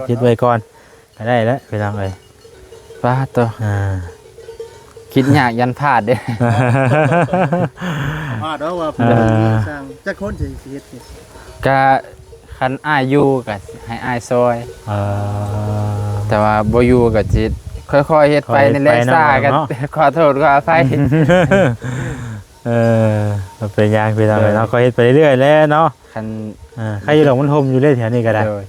ຍຶດ ຍຶດໄວ້ ອ່າ ກ່ອນ ຍຶດໄວ້ກ່ອນ ເນາະ ກໍໄດ້ແລ້ວພີ່ນ້ອງເອີຍ. ປາດໂຕ ອ່າ ຄິດຍາກຢ້ານພາດເດ້. ພາດເນາະວ່າ ເອີ ຜູ້ໃດສ້າງ ຈັກຄົນຊິ ຊິເຮັດນີ້? ກະຄັນອ້າຍຢູ່ກະໃຫ້ອ້າຍຊ່ອຍ. ເອີ ແຕ່ວ່າບໍ່ຢູ່ກະຊິຄ່ອຍໆເຮັດໄປນີ້ແຫຼະ ຊ້າກະ ເນາະ ຂໍໂທດຂໍອະໄພ. ເອີ ບໍ່ເປັນຫຍັງພີ່ນ້ອງເອີຍເນາະ ເອີ ກໍເຮັດໄປເລື້ອຍໆແຫຼະເນາະ. ຄັນ ອ່າ ໃຄຢູ່ດອກ ມັນຮົ່ມຢູ່ເດ້ແຖວນີ້ກໍໄດ້. ໂດຍ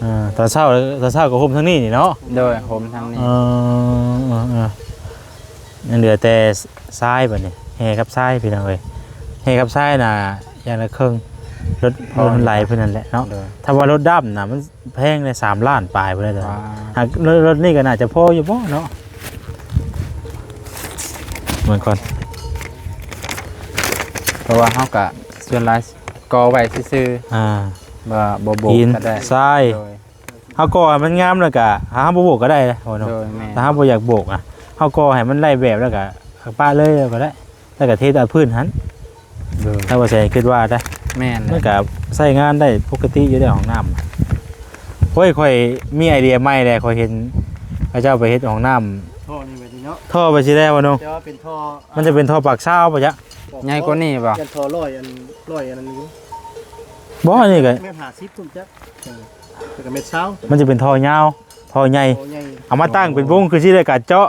ອ່າ ຕອນເຊົ້າ ຕອນເຊົ້າກໍຮົ່ມທາງນີ້ນີ້ເນາະ. ໂດຍ ຮົ່ມທາງນີ້. ເອີ ເອີ ຍັງເຫຼືອແຕ່ຊາຍບັດນີ້ ແຮ່ກັບຊາຍພີ່ນ້ອງເອີຍ ແຮ່ກັບຊາຍນະ ຢ່າງລະເຄິ່ງ ລົດ ລົດມັນຫຼາຍເພິ່ນນັ້ນແຫຼະເນາະ. ໂດຍ ຖ້າວ່າລົດດຳນະ ມັນແພງເດ້ ສາມລ້ານປາຍພຸ້ນແຫຼະ. ຫາກລົດ ລົດນີ້ກໍໜ້າຈະພໍຢູ່ບໍ່ເນາະ ເບິ່ງກ່ອນ ເພາະວ່າເຮົາກະສ່ວນຫຼາຍ ກໍ່ໄວ້ຊື່ໆ. ອ່າ ວ່າບໍ່ໂບກກໍໄດ້ ຫີນຊາຍ. ໂດຍ ເຮົາກໍ່ໃຫ້ມັນງາມແລ້ວກະ ຖ້າເຮົາບໍ່ໂບກກໍໄດ້ເດ້ ໂອ້ເນາະ. ໂດຍ ແມ່ນ ຖ້າເຮົາບໍ່ຢາກໂບກນະ ເຮົາກໍ່ໃຫ້ມັນໄດ້ແບບແລ້ວກະປະເລີຍກໍໄດ້ ແລ້ວກະເທຕາມພື້ນຫັ້ນ. ໂດຍ ຖ້າວ່າແສນຄິດວ່າໄດ້ ແມ່ນ ມັນກະໃຊ້ງານໄດ້ປົກກະຕິຢູ່ແລ້ວ ຫ້ອງນ້ຳ. ໂອ້ຍ ຂ້ອຍມີໄອເດຍໃໝ່ແລ້ວ ຂ້ອຍເຫັນເຂົາເຈົ້າໄປເຮັດຫ້ອງນ້ຳ ທໍ່ນີ້ໄປນີ້ເນາະ ທໍ່ໄປຊິແລ້ວເນາະ. ແຕ່ວ່າເປັນທໍ່ ມັນຈະເປັນທໍ່ປາກຊາວບໍ່ຈະ ໃຫຍ່ກວ່ານີ້ບໍ່? ເປັນທໍ່ຮ້ອຍອັນ ຮ້ອຍອັນນັ້ນຢູ່ ບໍ່ ອັນນີ້ກໍ ແມ່ນຫ້າສິບພຸ້ນຈັກ ເອີ ແລ້ວກໍແມ່ນຊາວ ມັນຈະເປັນທໍ່ຍາວ ທໍ່ໃຫຍ່ ທໍ່ໃຫຍ່ ເອົາມາຕັ້ງເປັນວົງຄືຊິ ແລ້ວກໍເຈາະ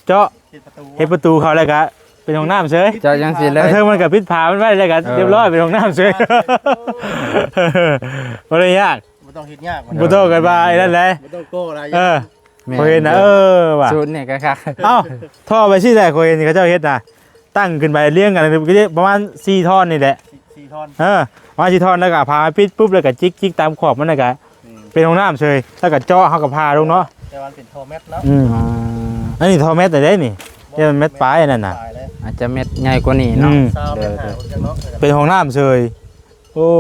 ເຈາະ ເຮັດປະຕູ ເຮັດປະຕູເຂົ້າ ແລ້ວກໍເປັນຫ້ອງນ້ຳເສີຍ ເຈາະຈັ່ງຊີ້ເລີຍ. ເທິງມັນກໍປິດຝາມັນໄວ້ ແລ້ວກໍ ເອີ ຮຽບຮ້ອຍ ເປັນຫ້ອງນ້ຳເສີຍ. ບໍ່ໄດ້ຍາກ ບໍ່ຕ້ອງເຮັດຍາກ ບໍ່ຕ້ອງກັນວ່າໄອ້ນັ້ນແຫຼະ ບໍ່ຕ້ອງກໍ່ຫຼາຍ ເອີ ແມ່ນ ຂ້ອຍເຫັນນະ ເອີ ວ່າ ສູດນີ້ກໍຄັກ. ເອົ້າ ທໍ່ໄປຊີ້ແຫຼະ ຂ້ອຍເຫັນເຂົາເຈົ້າເຮັດນະ ຕັ້ງຂຶ້ນໄປລຽງກັນ ປະມານສີ່ທ່ອນນີ້ແຫຼະ ສີ່ ສີ່ທ່ອນ ເອີ ປະມານສີ່ທ່ອນ ແລ້ວກໍເອົາຜ້າປິດປຸບ ແລ້ວກໍຈິກໆຕາມຂອບມັນ ແລ້ວກໍ ອືມ ເປັນຫ້ອງນ້ຳເສີຍ ແລ້ວກໍເຈາະ ເຮົາກໍຜ່າລົງເນາະ. ແຕ່ວ່າມັນເປັນທໍ່ແມັດເນາະ. ອືມ ອໍ ອັນນີ້ທໍ່ແມັດໄດ້ນີ້ ແຕ່ມັນແມັດປາຍນັ້ນນະ ອາດຈະແມັດໃຫຍ່ກວ່ານີ້ເນາະ. ອືມ ໂດຍໆ ເປັນຫ້ອງນ້ຳເສີຍ. ໂອ້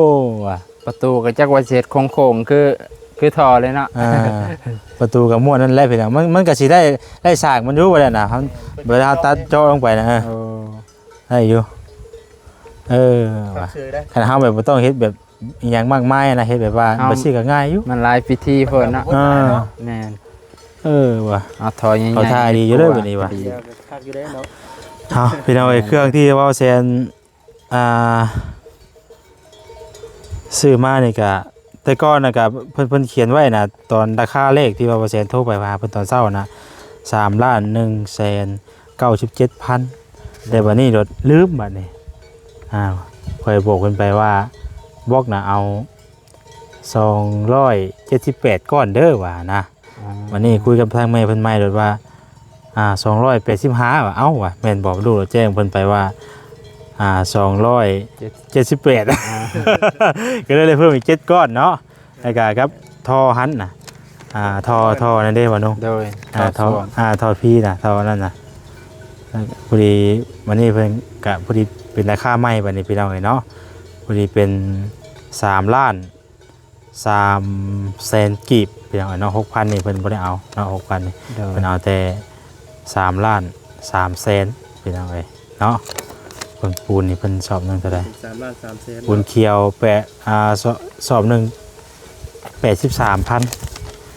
ວ່າ ປະຕູກໍຈັກວ່າຊິເຮັດໂຄ້ງໆ ຄື ຄືທໍ່ເລີຍເນາະ. ອ່າ ປະຕູກໍມ້ວນນັ້ນແຫຼະພີ່ນ້ອງ. ມັນ ມັນກໍຊິໄດ້ ໄດ້ສາກມັນຢູ່ ບໍ່ໄດ້ນະ ເຮົາ ເວລາເຮົາຕັດເຈາະລົງໄປນະ. ເອີ ໂອ້ ໄດ້ຢູ່. ເອີ ວ່າ ຄັນເຮົາແບບບໍ່ຕ້ອງເຮັດແບບອີ່ຫຍັງມາກມາຍນະ ເຮັດແບບວ່າ ເຮົາ ແບບຊີ້ກໍງ່າຍຢູ່. ມັນຫຼາຍພິທີໂພດເນາະ. ເອີ ແມ່ນ. ເອີ ວ່າ ເອົາທໍ່ໃຫຍ່ໆ ເອົາທ່າດີຢູ່ເດີບັດນີ້ວ່າ. ຄັກຢູ່ເດ້ເນາະ. ເອົາ ພີ່ນ້ອງເອີຍ ເຄື່ອງທີ່ເວົ້າແຊນ ອ່າ ຊື້ມານີ້ກະ ແຕ່ກ່ອນນະກະ ເພິ່ນ ເພິ່ນຂຽນໄວ້ນະ ຕອນລາຄາແລກທີ່ວ່າບໍ່ແສນໂທໄປຫາເພິ່ນຕອນເຊົ້ານະ ສາມລ້ານໜຶ່ງແສນເກົ້າສິບເຈັດພັນ ແຕ່ບັດນີ້ໂລດລືມບັດນີ້. ອ້າວ ຂ້ອຍບອກເພິ່ນໄປວ່າ ບລັອກນະເອົາສອງຮ້ອຍເຈັດສິບແປດກ້ອນເດີວ່ານະ. ອໍ ບັດນີ້ຄຸຍກັບທາງແມ່ເພິ່ນໃໝ່ໂລດວ່າ ອ່າ ສອງຮ້ອຍແປດສິບຫ້າ ວ່າ ເອົ້າ ວ່າ ແມ່ນບໍ່? ລູກແຈ້ງເພິ່ນໄປວ່າ ອ່າ ສອງຮ້ອຍເຈັດສິບແປດ ອ່າ ກໍເລີຍໄດ້ເພີ່ມອີກເຈັດກ້ອນເນາະ. ແລ້ວກໍກັບທໍ່ຫັ້ນນະ ອ່າ ທໍ່ ທໍ່ນັ້ນເດ້ ບ່າວນຸ່ງ. ໂດຍ ອ່າ ທໍ່ ທໍ່ ອ່າ ທໍ່ພີນະ ທໍ່ນັ້ນນະ. ພໍດີ ບັດນີ້ເພິ່ນກະພໍດີເປັນລາຄາໃໝ່ບັດນີ້ ພີ່ນ້ອງເອີຍເນາະ. ພໍດີເປັນສາມລ້ານ ສາມແສນກີບ ພີ່ນ້ອງເອີຍເນາະ. ຫົກພັນນີ້ເພິ່ນບໍ່ໄດ້ເອົາເນາະ ຫົກພັນນີ້. ໂດຍ ເພິ່ນເອົາແຕ່ສາມລ້ານສາມແສນ ພີ່ນ້ອງເອີຍເນາະ. ເບິ່ງປູນນີ້ເພິ່ນສອບໜຶ່ງເທົ່າໃດ? ສາມລ້ານສາມແສນ ປູນຂຽວແປດ ອ່າ ສ- ສອບໜຶ່ງແປດສິບສາມພັນ.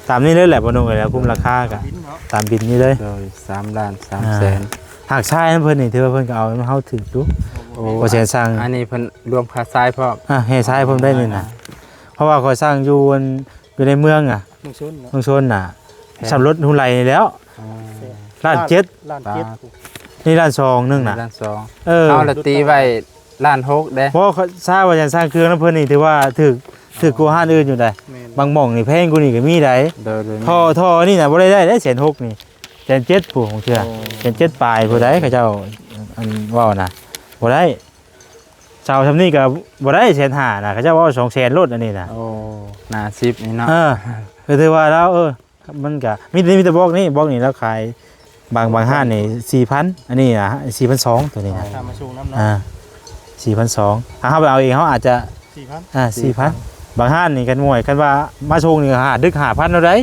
ຕາມນີ້ເລີຍແຫຼະ ບໍ່ໜຸ່ງເອີຍ ແລ້ວຄຸ້ມລາຄາກະ ຕາມບິນເນາະ ຕາມບິນນີ້ເລີຍ. ໂດຍ ສາມລ້ານສາມແສນ. ອ່າ ຫາກຊາຍເພິ່ນນີ້ຖືວ່າເພິ່ນກໍເອົານຳເຮົາຖືກຢູ່. ໂອ້ ບໍ່ແສນສັ່ງ ອັນນີ້ເພິ່ນລວມຄ່າຊາຍພ້ອມ. ອ່າ ແຫ່ຊາຍພ້ອມໄດ້ນີ້ນະ. ອ່າ ເພາະວ່າຂ້ອຍສັ່ງຢູ່ອັນ ຢູ່ໃນເມືອງອະ ເມືອງຊົນເນາະ ເມືອງຊົນນະ ແພງ ສ່ຳລົດຮຸນໄຫຼນີ້ແລ້ວ. ອໍ ລ້ານເຈັດ ລ້ານເຈັດ ນີ້ລ້ານສອງໜຶ່ງນະ ລ້ານສອງ. ເອີ ເຮົາລະຕີໄວ້ລ້ານຫົກເດ້. ບໍ່ ຊາຍວ່າຈັ່ງຊັ້ນ ເຄື່ອງນຳເພິ່ນນີ້ຖືວ່າຖືກ ຖືກກວ່າຮ້ານອື່ນຢູ່ໃດ໋. ແມ່ນ ບາງໝ່ອງນີ້ແພງກວ່ານີ້ກໍມີໃດ໋. ໂດຍໆ ທໍ່ ທໍ່ນີ້ນະບໍ່ໄດ້ ໄດ້ແສນຫົກນີ້ ແສນເຈັດ ຜູ້ຂອງເທື່ອ. ໂອ້ ແສນເຈັດປາຍຜູ້ໃດ ເຂົາເຈົ້າ ອັນ ເວົ້ານະ ບໍ່ໄດ້. ເສົາຊ່ຳນີ້ກໍບໍ່ໄດ້ແສນຫ້ານະ ເຂົາເຈົ້າເວົ້າສອງແສນໂລດອັນນີ້ນະ. ໂອ້ ໜ້າສິບນີ້ເນາະ. ເອີ ກໍຖືວ່າລາວ ເອີ ມັນກໍມີ ມີແຕ່ບລັອກນີ້ ບລັອກນີ້ລາວຂາຍ ບາງ ບາງຮ້ານນີ້ສີ່ພັນ ອັນນີ້ນະສີ່ພັນສອງ ຕົວນີ້ນະ. ອ່າ ມາສົ່ງນຳເນາະ. ອ່າ ສີ່ພັນສອງ ຖ້າເຮົາໄປເອົາເອງ ເຮົາອາດຈະ ສີ່ພັນ ອ່າ ສີ່ພັນ. ບາງຮ້ານນີ້ກັນໝວຍ ຄັນວ່າມາສົ່ງນີ້ຫ້າດຶກຫ້າພັນເອົາໄດ໋.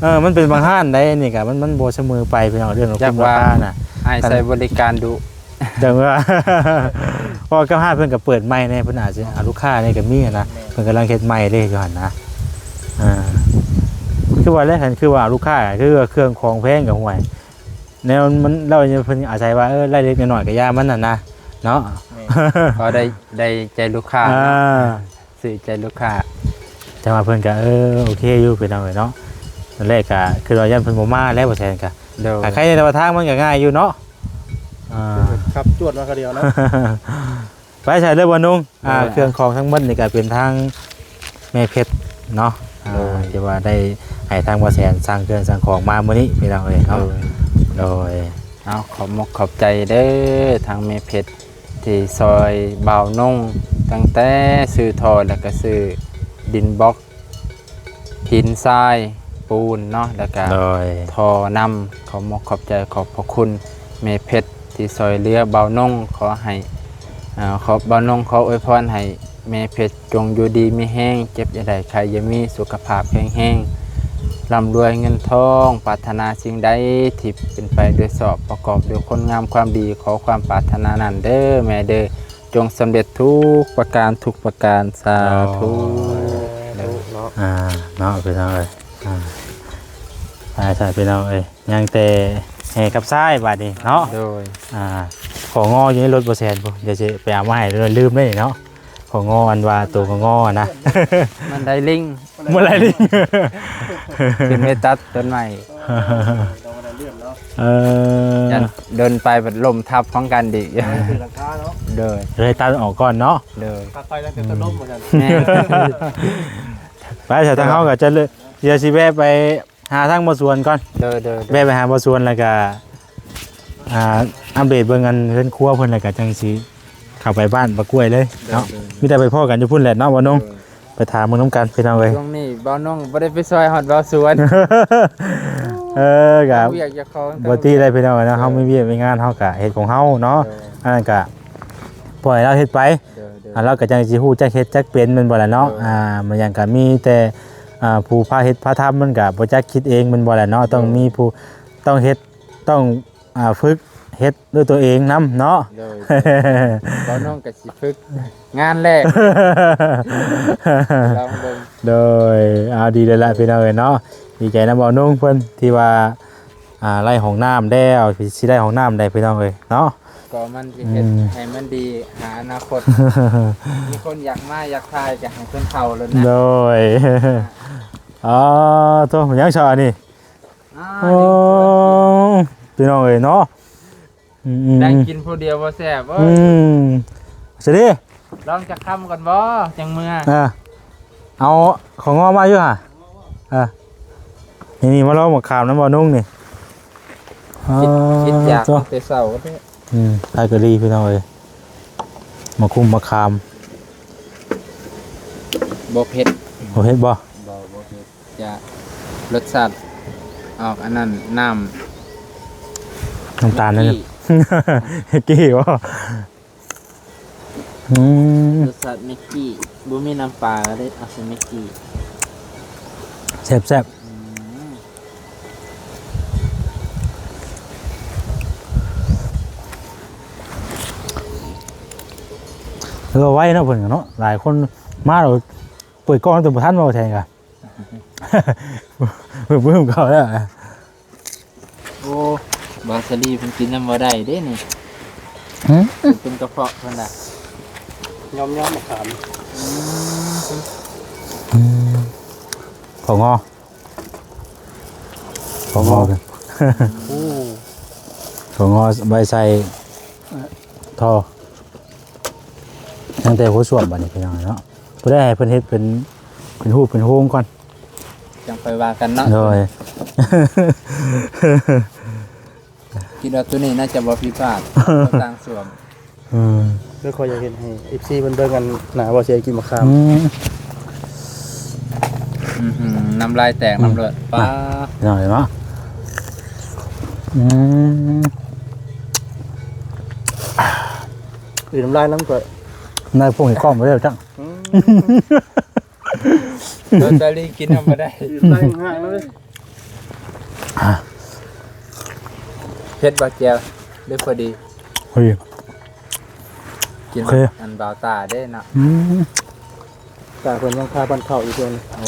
ເອີ ມັນເປັນບາງຮ້ານໄດ໋ ອັນນີ້ກໍມັນ ມັນບໍ່ສະເໝີໄປ ພີ່ນ້ອງ ເລື່ອງຂອງຄຸນລາຄານະ. ອ້າຍໃສ່ບໍລິການດຸ. ຈັ່ງວ່າ ເພາະວ່າກັບຮ້ານເພິ່ນກໍເປີດໃໝ່ແດ່ ເພິ່ນອາດຊິເອົາລູກຄ້ານີ້ກໍມີຫັ້ນນະ. ເພິ່ນກຳລັງເຮັດໃໝ່ເດ້ຢູ່ຫັ້ນນະ. ອ່າ ຄືວ່າແຫຼະ ຄັນຄືວ່າເອົາລູກຄ້າ ຄືວ່າເຄື່ອງຂອງແພງກໍ ຫ້ວຍ ແນວມັນ ລາວເພິ່ນອາໄສວ່າ ເອີ ລາຍເລັກລາຍນ້ອຍກໍຢ່າມັນຫັ້ນນະ ເນາະ. ແມ່ນ ພໍໄດ້ ໄດ້ໃຈລູກຄ້າ. ອ່າ ເນາະ ຊື້ໃຈລູກຄ້າ. ແຕ່ວ່າເພິ່ນກໍ ເອີ ໂອເຄຢູ່ ພີ່ນ້ອງເອີຍເນາະ. ຕອນແລກກໍຄືວ່າຢ້ານເພິ່ນບໍ່ມາແລ້ວ ບໍ່ແຊນກໍ. ໂດຍ ກໍໃຄແຕ່ວ່າທາງມັນກໍງ່າຍຢູ່ເນາະ. ອ່າ ຂັບຈວດມາຄາວດຽວເນາະ. ໄປໃສເລີຍບໍ່ນຸ່ງ? ອ່າ ໂດຍ ເຄື່ອງຂອງທັງໝົດນີ້ກໍເປັນທາງແມ່ເພັດເນາະ. ອ່າ ໂດຍ ທີ່ວ່າໄດ້ໃຫ້ທາງບໍ່ແຊນສັ່ງເຄື່ອງສັ່ງຂອງມາມື້ນີ້ ພີ່ນ້ອງເອີຍເນາະ. ໂດຍ ໂດຍ ເອົາ ຂອບມົກຂອບໃຈເດີ ທາງແມ່ເພັດ ທີ່ຊ່ອຍບ່າວນົງ ຕັ້ງແຕ່ຊື້ທໍ່ ແລ້ວກໍຊື້ດິນບລັອກ ຫີນຊາຍປູນເນາະ ແລ້ວກະ ໂດຍ ທໍ່ນຳ. ຂອບມົກຂອບໃຈ ຂອບພະຄຸນແມ່ເພັດທີ່ຊ່ອຍເຫຼືອບ່າວນົງ. ຂໍໃຫ້ ເອີ ຂອບ ບ່າວນົງຂໍອວຍພອນໃຫ້ແມ່ເພັດຈົ່ງຢູ່ດີມີແຮງ, ເຈັບຢ່າໄດ້ ໄຂ້ຢ່າມີ, ສຸຂະພາບແຂງແຮງ, ລ່ຳລວຍເງິນທອງ, ປາດຖະໜາສິ່ງໃດທີ່ເປັນໄປໂດຍຊອບ, ປະກອບດ້ວຍຄຸນງາມຄວາມດີ, ຂໍຄວາມປາດຖະໜານັ້ນເດີແມ່ເດີ. ຈົ່ງສຳເລັດທຸກປະການ ທຸກປະການ ສາທຸ. ໂອ້ຍ ເນາະ ອ່າ ເນາະ ພີ່ນ້ອງເອີຍ. ອ່າ ໄປຊະ ພີ່ນ້ອງເອີຍ ຍັງແຕ່ແຫ່ກັບຊາຍບາດນີ້ເນາະ. ໂດຍ ອ່າ ຂອງໍຢູ່ໃນລົດບໍ່ແຊນພຸ້ນ ດຽວຊິໄປເອົາມາໃຫ້ ລືມໄດ້ນີ້ເນາະ. ຂອງໍ ອັນວ່າໂຕຂອງໍນະ ມັນໄດ້ລິງ ບໍ່ໄດ້ລິງ ຂຶ້ນໄປຕັດຕົ້ນໄມ້. ເອີ ຢ້ານດົນໄປບັດລົ້ມທັບຂອງກັນອີກ. ໂດຍ ເລີຍຕັດອອກກ່ອນເນາະ. ໂດຍ ຕັດໄປແລ້ວກໍຕົ້ນລົ້ມວ່າຊັ້ນ. ແມ່ນ ໄປຊະ ທາງເຮົາກໍຈະເລີຍ ດຽວຊິແວະໄປຫາທາງບ່າວສວນກ່ອນ. ໂດຍໆໆ ແວະໄປຫາບ່າວສວນ ແລ້ວກໍ ອ່າ ອັບເດດເບິ່ງອັນເຮືອນຄົວເພິ່ນ ແລ້ວກໍຈັ່ງຊິເຂົ້າໄປບ້ານປາກ້ວຍເລີຍເນາະ. ໂດຍໆ ມີແຕ່ໄປພໍ້ກັນຢູ່ພຸ້ນແຫຼະເນາະ ບ່າວນົງ. ໂດຍ ໄປຖາມເບິ່ງນຳກັນ ພີ່ນ້ອງເອີຍ. ຊ່ວງນີ້ບ່າວນົງບໍ່ໄດ້ໄປຊ່ອຍຮອດບ່າວສວນ. ເອີ ກໍ ເຮັດວຽກເຈົ້າຂອງ ບໍ່ຕິໄດ້ພີ່ນ້ອງເອີຍເນາະ ເອີ ເຮົາມີວຽກມີງານເຮົາກໍເຮັດຂອງເຮົາເນາະ ໂດຍ ອັນນັ້ນກໍປ່ອຍລາວເຮັດໄປ ໂດຍ ໂດຍ ອັນລາວກໍຈັ່ງຊິຮູ້ຈັກເຮັດຈັກເປັນແມ່ນບໍ່ລະເນາະ ໂດຍ ອ່າ ມັນຫຍັງກໍມີແຕ່ ອ່າ ຜູ້ພາເຮັດພາທຳ ມັນກໍບໍ່ຈັກຄິດເອງແມ່ນບໍ່ລະເນາະ ໂດຍ ຕ້ອງມີຜູ້ ຕ້ອງເຮັດ ຕ້ອງ ອ່າ ຝຶກເຮັດດ້ວຍຕົວເອງນຳເນາະ ໂດຍ ບ່າວນົງກໍຊິຝຶກງານແລກ ລອງເບິ່ງ ໂດຍ ເອົາ ດີແລ້ວລະ ພີ່ນ້ອງເອີຍເນາະ ດີໃຈນຳບ່າວນົງເພິ່ນທີ່ວ່າ ອ່າ ໄດ້ຫ້ອງນ້ຳແລ້ວ ຊິໄດ້ຫ້ອງນ້ຳໄດ້ພີ່ນ້ອງເອີຍເນາະ ກໍມັນຊິເຮັດ ອືມ ໃຫ້ມັນດີຫາອະນາຄົດ ມີຄົນຢາກມາຢາກຖ່າຍກໍໃຫ້ເພິ່ນເຂົ້າໂລດນະ ໂດຍ ອໍ ໂຕ ຫຍັງຊະອັນນີ້ ອ່າ ໂອ້ ນີ້ ພີ່ນ້ອງເອີຍເນາະ ອືມໆ ໄດ້ກິນຜູ້ດຽວບໍ່ແຊບເວີ້ຍ ອືມ ສະດີ ລອງຈັກຄຳກ່ອນບໍ່ ຈັ່ງເມືອ ອ່າ ເອົາຂອງງໍມາຢູ່ຫະ ອ່າ ນີ້ໆ ມາລອງໝາກຂາມນຳບ່າວນຸ່ງນີ້ ຄິດ ຄິດຢາກ ໂຕ ແຕ່ເຊົ້າເດ້ ອືມ ໄດ້ກໍດີພີ່ນ້ອງເອີຍ ໝາກຄຸ່ມໝາກຂາມ ບໍ່ເຜັດ ບໍ່ເຜັດບໍ່? ບໍ່ ບໍ່ເຜັດ ຈະລົດຊາດອອກອັນນັ້ນ ນ້ຳ ນ້ຳຕານນັ້ນ ເມັກກີ້ ເມັກກີ້ບໍ່? ອືມ ລົດຊາດເມັກກີ້ ບໍ່ມີນ້ຳປາກໍໄດ້ເອົາໃສ່ເມັກກີ້ ແຊບໆ ອືມ ເອີ ໄວເນາະເພິ່ນເນາະ ຫຼາຍຄົນມາແລ້ວ ເປີດກ້ອງແຕ່ບໍ່ທັນເວົ້າແທ້ກະ ບຶ້ມໆ ເຂົ້າແລ້ວ ໂອ້ ບາສາລີເພິ່ນກິນນຳບໍ່ໄດ້ເດ້ນີ້ ຫື ເປັນກະເພາະເພິ່ນນະ ຍ້ອມໆ ມາຂາມ ອືມ ອືມ ຂອງງໍ ຂອງງໍ ໂອ້ ຂອງງໍໄວ້ໃສ່ທໍ່ ຍັງແຕ່ຫົວສ້ວມບາດນີ້ພີ່ນ້ອງເນາະ ຜູ້ໃດໃຫ້ເພິ່ນເຮັດເປັນ ເປັນຮູບເປັນໂຮງກ່ອນ ຈັ່ງຄ່ອຍວ່າກັນເນາະ ໂດຍ ຄິດວ່າໂຕນີ້ໜ້າຈະບໍ່ຜິດພາດ ຕ້ອງສ້າງສ້ວມ ອືມ ຄືຂ້ອຍຢາກເຮັດໃຫ້ ເອັຟຊີ ເພິ່ນເບິ່ງອັນໜ້າບໍ່ເສຍກິນໝາກຂາມ ອືມ ອືມ ນ້ຳລາຍແຕກນຳເລີດ ອືມ ປ້າ ພີ່ນ້ອງເອີຍເນາະ ອືມ ອື່ນນ້ຳລາຍນຳກໍ ນາຍພວກນີ້ກ້ອງບໍ່ໄດ້ຈັກ ອືມ ເຮົາຈະລີກິນນຳບໍ່ໄດ້ ອື່ນໄລ່ຫ້າງເລີຍ ເຜັດບໍ່ແຈ່ວ ຫຼືພໍດີ? ພໍດີ ກິນ ໂອເຄ ອັນບ່າວຕາເດ້ເນາະ ອືມ ຕາເພິ່ນຍັງພາປັນເຂົ້າອີກເທື່ອໜຶ່ງ ໂອ້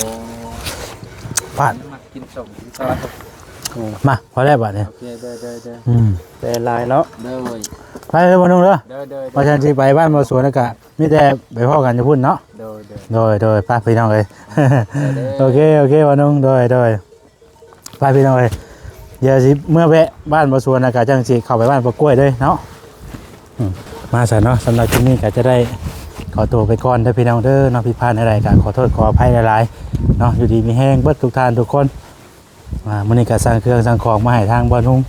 ພາດ ມັກກິນສົ້ມກິນຊອຍ ໂອ້ ມາ ພໍແລ້ວບາດນີ້ ໂອເຄ ໂດຍໆໆ ອືມ ແຕ່ຫຼາຍເນາະ ໂດຍ ໄປເດີບ່າວນຸ່ງເດີ ໂດຍໆໆ ວ່າຊັ້ນຊິໄປບ້ານບ່າວສວນ ແລ້ວກະມີແຕ່ໄປພໍ້ກັນຢູ່ພຸ້ນເນາະ ໂດຍໆ ໂດຍໆ ໄປພີ່ນ້ອງເອີຍ ໂອເຄ ໂອເຄ ບ່າວນຸ່ງ ໂດຍໆ ໄປພີ່ນ້ອງເອີຍ ດຽວຊິເມືອແວະບ້ານບ່າວສວນ ແລ້ວກະຈັ່ງຊິເຂົ້າໄປບ້ານປ້າກ້ວຍເດີເນາະ ອືມ ມາຊັ້ນເນາະ ສຳລັບຄລິບນີ້ກະຈະໄດ້ຂໍຕົວໄປກ່ອນເດີພີ່ນ້ອງເດີເນາະ ຜິດພາດແນວໃດກະຂໍໂທດຂໍອະໄພຫຼາຍໆເນາະ ຢູ່ດີມີແຮງເບິດທຸກທ່ານທຸກຄົນ ອ່າ ມື້ນີ້ກະສັ່ງເຄື່ອງສັ່ງຂອງມາໃຫ້ທາງບ່າວນຸ່ງ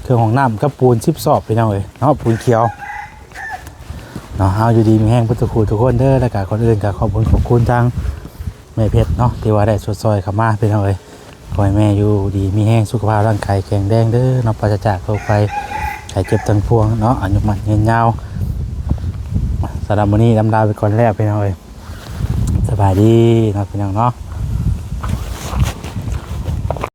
ເຄື່ອງຫ້ອງນ້ຳກັບປູນສິບສອບພີ່ນ້ອງເອີຍເນາະ ປູນຂຽວເນາະ ເຮົາຢູ່ດີມີແຮງເບິດທຸກຜູ້ທຸກຄົນເດີ ແລ້ວກະກ່ອນອື່ນກະຂອບຄຸນຂອບຄຸນທາງແມ່ເພັດເນາະ ທີ່ວ່າໄດ້ຊົດຊ່ອຍເຂົ້າມາພີ່ນ້ອງເອີຍ ຂໍໃຫ້ແມ່ຢູ່ດີມີແຮງ ສຸຂະພາບຮ່າງກາຍແຂງແຮງເດີເນາະ ປາສະຈາກໂລກໄພໄຂ້ເຈັບທັງປວງເນາະ ອາຍຸໝັ້ນຍືນຍາວ ສຳລັບມື້ນີ້ລຳລາໄປກ່ອນແລ້ວພີ່ນ້ອງເອີຍ ສະບາຍດີເນາະ ພີ່ນ້ອງເນາະ.